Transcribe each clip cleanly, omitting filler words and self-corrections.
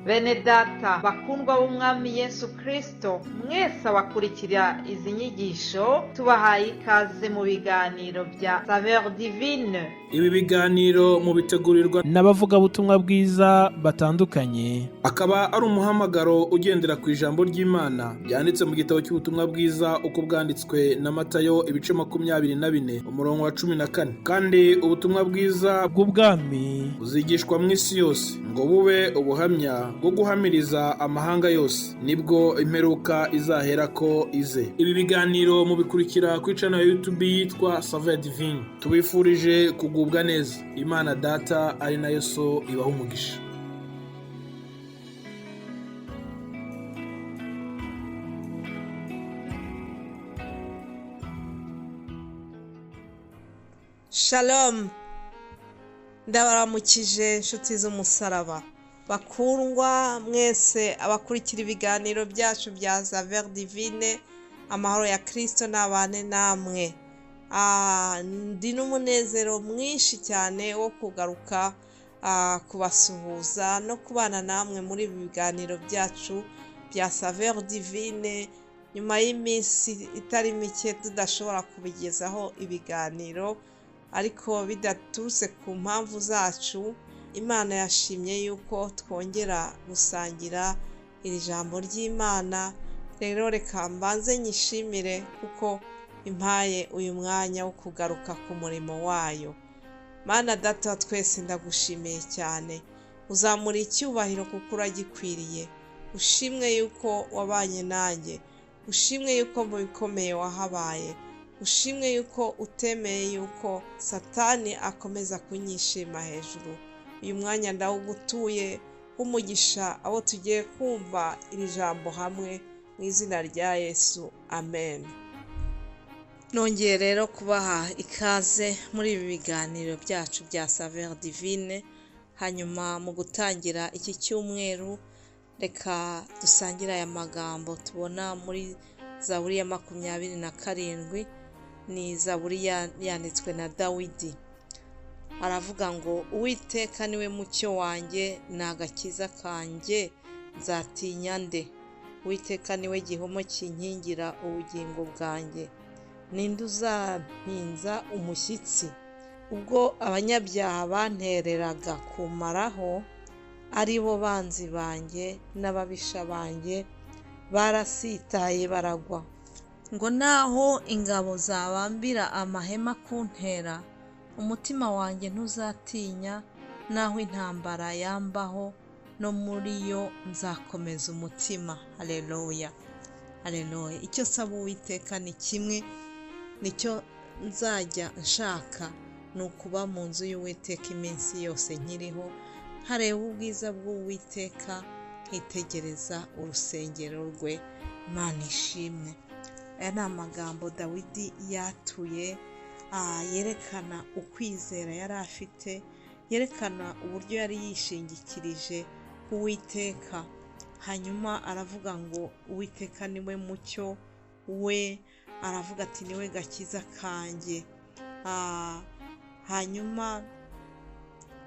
Bene data bakundwa b'Umwami Yesu Kristo, mwese abakurikira izi nyigisho, tubahaye ikaze mu biganiro bya Saveur Divine. Ibi biganiro mubitegurirwa n'abavugabutumwa bwiza batandukanye, akaba ari umuhamagaro ugendera ku ijambo ry'Imana ryanditse mu gitabo cy'ubutumwa bwiza uko bwanditswe na Matayo, ibice 24, umurongo wa 14. Kandi ubutumwa bwiza bw'ubwami buzigishwa mu isi yose ngo bube ubuhamya bwo guhamiriza amahanga yose, nibwo imperuka izaherako ize. Ibi biganiro mubikurikira kuri channel ya YouTube yitwa Saveur Divine. Tubifurije kugubwa neza. Imana Data ari nayo So ibaha umugisha. Shalom, ndabaramukije inshuti z'umusaraba bakundwa mwese abakurikira ibiganiro byacu bya Saveur Divine. Amahoro ya Kristo n'abane namwe. Ndi n'umunezero mwinshi cyane wo kugaruka kubasuhuza no kubana namwe muri ibi biganiro byacu bya Saveur Divine, nyuma y'iminsi itari mike tudashobora kubigezaho ibiganiro, ariko bidaturutse ku mpamvu zacu. Imana yashimye yuko twongera gusangira iri jambo ry'Imana. Rero reka mbanze nyishimire kuko impaye uyu mwanya wo kugaruka ku murimo wayo. Mana Data wa twese, ndagushimiye cyane, uzamura icyubahiro kuko uragikwiriye. Ushimwe yuko wabanye nanjye, ushimwe yuko mu bikomeye wahabaye, ushimwe yuko utemeye yuko Satani akomeza kunyishima hejuru. Uyu mwanya ndawugutuye w'umugisha abo tugiye kumva iri jambo hamwe, mu izina rya Yesu, amen. Nongeye rero kubaha ikaze muri ibi biganiro byacu bya Saveur Divine. Hanyuma mu gutangira iki cyumweru, reka dusangire aya magambo tubona muri Zaburi ya 27. Ni Zaburi yanditswe na Dawidi. Aravuga ngo: "Uwiteka niwe mucyo wanjye ni agakiza kanjye, nzatinya nde? Uwiteka niwe gihome kinkingira ubugingo bwanjye, ninde uzampinza umushyitsi? Ubwo abanyabyaha bantereraga kumaraho, ari bo banzi banjye n'ababisha banjye, barasitaye baragwa. Ngo naho ingabo zabambira amahema kuntera, umutima wanjye ntuzatinya, naho intambara yambaho, no muri yo nzakomeza umutima." Haleluya, haleluya. Icyo nsaba Uwiteka ni kimwe, nicyo nzajya nshaka, ni ukuba mu nzu y'Uwiteka iminsi yose nkiriho, nkareba ubwiza bw'Uwiteka, nkitegereza urusengero rwe. Imana ishimwe. Aya ni amagambo Dawidi yatuye, yerekana ukwizera yari afite, yerekana uburyo yari yishingikirije Uwiteka. Hanyuma aravuga ngo Uwiteka niwe mucyo we, aravuga ati niwe gakiza kanjye. Hanyuma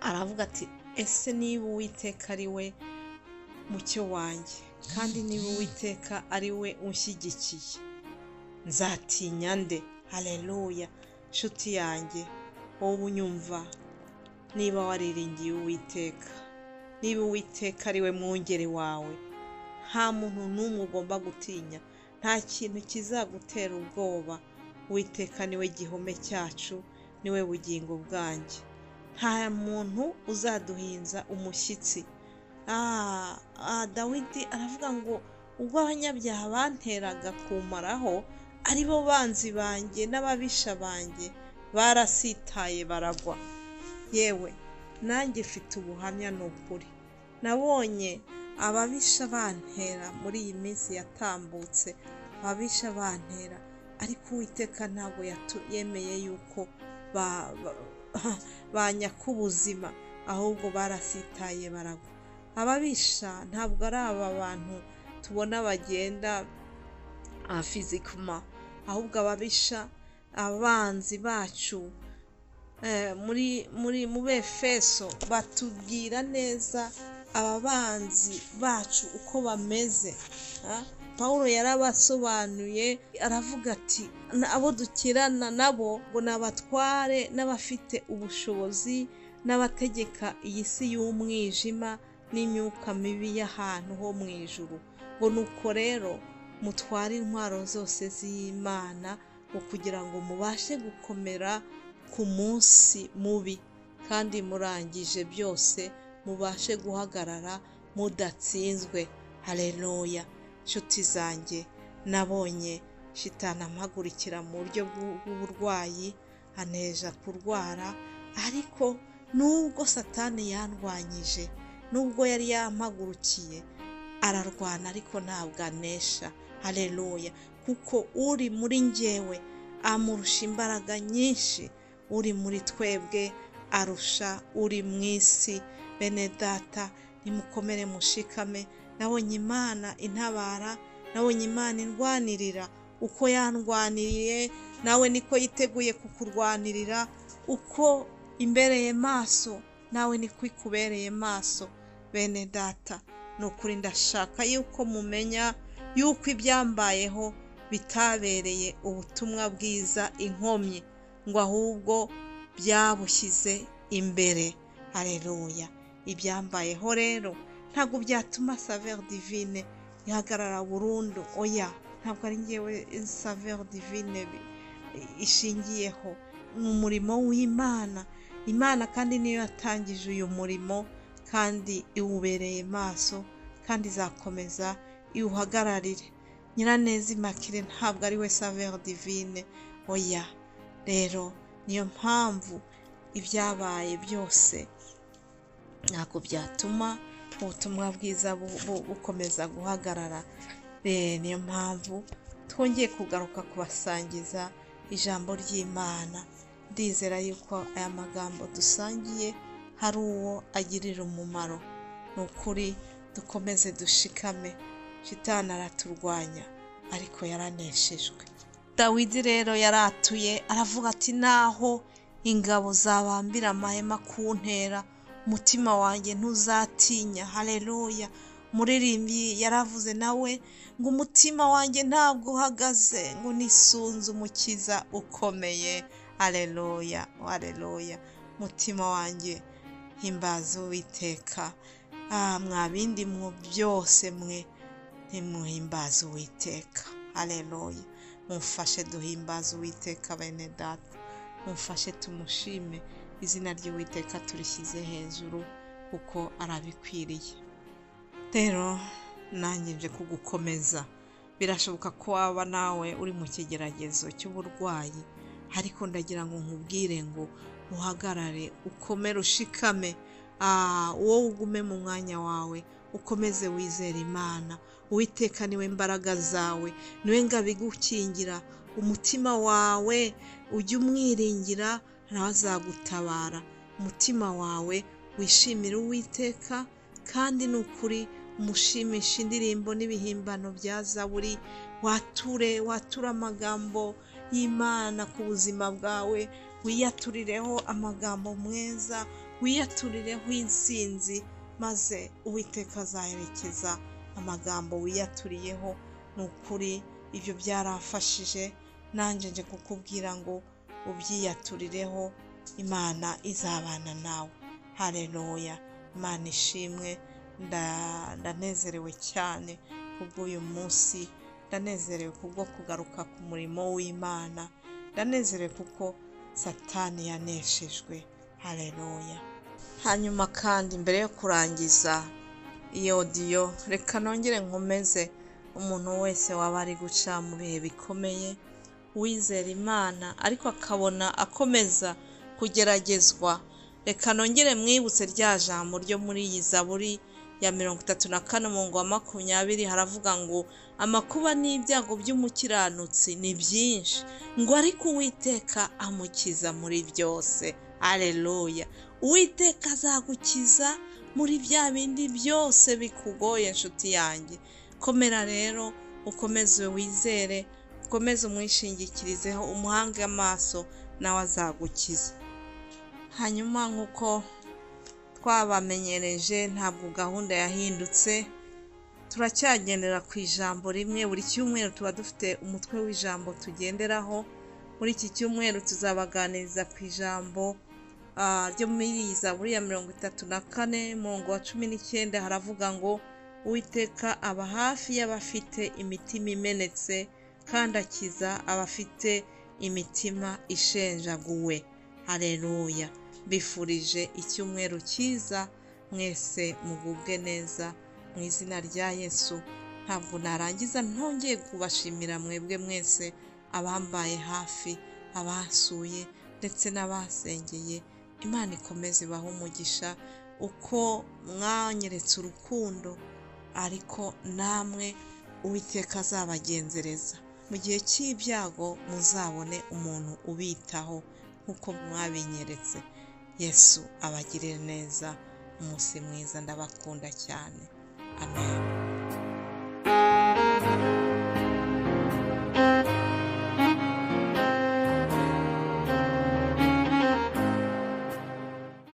aravuga ati ese niba Uwiteka ari we mucyo wanjye, kandi niba Uwiteka ari we unshyigikiye, nzatinya nde? Haleluya. Nshuti yanjye wowe unyumva, niba wariringiye Uwiteka, niba Uwiteka ari we mwungeri wawe, nta muntu n'umwe ugomba gutinya, nta kintu kizagutera ubwoba. Uwiteka niwe gihome cyacu, niwe bugingo bwanjye, nta muntu uzaduhinza umushyitsi. Dawidi aravuga ngo ubwo abanyabyaha banteraga kumaraho, ari bo banzi banjye n'ababisha banjye, barasitaye baragwa. Yewe nanjye mfite ubuhamya, ni ukuri nabonye ababisha bantera muri iyi minsi yatambutse, ababisha bantera, ariko Uwiteka ntabwo yemeye yuko banyaka ubuzima, ahubwo barasitaye baragwa. Ababisha ntabwo ari aba bantu tubona bagenda physiquement, ahubwo ababisha, abanzi bacu, muri mu Befeso batubwira neza Aba banzi bacu uko bameze, Pawulo yarabasobanuye aravuga ati abo dukirana nabo ngo ni abatware n'abafite ubushobozi n'abategeka iyi si y'umwijima n'imyuka mibi y'ahantu ho mu ijuru, ngo nuko rero mutware intwaro zose z'Imana ngo kugira ngo mubashe gukomera ku munsi mubi, kandi murangije byose mubashe guhagarara mudatsinzwe. Haleluya. Nshuti zanjye, nabonye shitani ampagurukira mu buryo bw'uburwayi, aneja kurwara, ariko nubwo satani yandwanyije, nubwo yari yampagurukiye, ararwana ariko ntabwo anesha. Haleluya. Kuko uri muri njyewe amurusha imbaraga nyinshi, uri muri twebwe arusha uri mu isi. Bene data, nimukomere mushikame. Nabonye Imana intabara, nabonye Imana indwanirira. Uko yandwaniriye nawe niko yiteguye kukurwanirira, uko imbereye maso nawe niko ikubereye maso. Bene data, ni ukuri ndashaka yuko mumenya yuko ibyambayeho bitabereye ubutumwa bwiza inkomyi, ngo ahubwo byabushyize imbere. Haleluya. Ibyambayeho rero ntabwo byatuma Saveur Divine ihagarara burundu. Oya, ntabwo ari njyewe Saveur Divine ishingiyeho, ni umurimo w'Imana. Imana kandi niyo yatangije uyu murimo, kandi iwubereye maso, kandi izakomeza iwuhagararire. Nyiraneza Immaculée ntabwo ari we Saveur Divine, oya. Rero niyo mpamvu ibyabaye byose ntabwo byatuma ubutumwa bwiza bukomeza guhagarara. Niyo mpamvu twongeye kugaruka kubasangiza ijambo ry'Imana. Ndizera yuko aya magambo dusangiye hari uwo agirira umumaro. Ni ukuri dukomeze dushikame. Shitani araturwanya ariko yaraneshejwe. Dawidi rero yaratuye aravuga ati naho ingabo zabambira amahema kuntera, umutima wanjye ntuzatinya. Haleluya. Umuririmbyi yaravuze nawe ngo umutima wanjye ntabwo uhagaze, ngo nisunze umukiza ukomeye. Haleluya, haleluya. Umutima wanjye himbaza Uwiteka. Mwa bindi mwo byose mwe ntimuhimbaze Uwiteka. Haleluya. Mumfashe duhimbaze Uwiteka bene data, mumfashe tumushime. Izina ry'Uwiteka turishyize hejuru kuko arabikwiriye. Rero nanjye nje kugukomeza. Birashoboka ko waba nawe uri mu kigeragezo cy'uburwayi, ariko ndagira ngo nkubwire ngo uhagarare, ukomere, ushikame. Wowe ugume mu mwanya wawe, ukomeze wizere Imana. Uwiteka niwe mbaraga zawe, niwe ngabo igukingira. Umutima wawe ujye umwiringira, nawe azagutabara. Umutima wawe wishimire Uwiteka, kandi ni ukuri umushimisha indirimbo n'ibihimbano bya zaburi. Wature, wature amagambo y'Imana ku buzima bwawe, wiyaturireho amagambo meza, wiyaturireho insinzi, maze Uwiteka azaherekeza amagambo wiyaturiyeho. Ni ukuri ibyo byarafashije, nanjye nje kukubwira ngo ubyiyaturireho, Imana izabana nawe. Haleluya. Imana ishimwe. Ndanezerewe cyane kubw'uyu munsi, ndanezerewe kubwo kugaruka ku murimo w'Imana, ndanezerewe kuko Satani yaneshejwe. Haleluya. Hanyuma kandi mbere yo kurangiza iyo odiyo, reka nongere nkomeze umuntu wese waba ari guca mu bihe bikomeye, wizera Imana ariko akabona akomeza kugeragezwa, reka nongere mwibutse rya jambo ryo muri iyi zaburi ya 34 umurongo wa 20, haravuga ngo amakuba n'ibyago by'umukiranutsi ni byinshi, ngo ariko Uwiteka amukiza muri byose. Haleluya. Uwiteka azagukiza muri bya bindi byose bikugoye, nshuti yanjye. Komera rero, ukomeze wizere, ukomeze umwishingikirizeho, umuhange amaso, nawe azagukiza. Hanyuma nk'uko twabamenyereje, ntabwo gahunda yahindutse, turacyagendera ku ijambo rimwe. Buri cyumweru tuba dufite umutwe w'ijambo tugenderaho. Muri iki cyumweru tuzabaganiriza ku ijambo ryo muri Zaburi ya 34 umurongo wa 19, haravuga ngo Uwiteka aba hafi y'abafite imitima imenetse kandi akiza abafite imitima ishenjaguwe. Haleluya! Mbifurije icyumweru cyiza, mwese mugubwe neza mu izina rya Yesu. Ntabwo narangiza ntongeye kubashimira mwebwe mwese abambaye hafi, abasuye ndetse n'abasengeye. Imana ikomeze ibahe umugisha uko mwanyeretse urukundo, ariko namwe Uwiteka azabagenzereza mu gihe cy'ibyago, muzabone umuntu ubitaho nk'uko mwabinyeretse. Yesu abagirire neza, umunsi mwiza, ndabakunda cyane. Amen.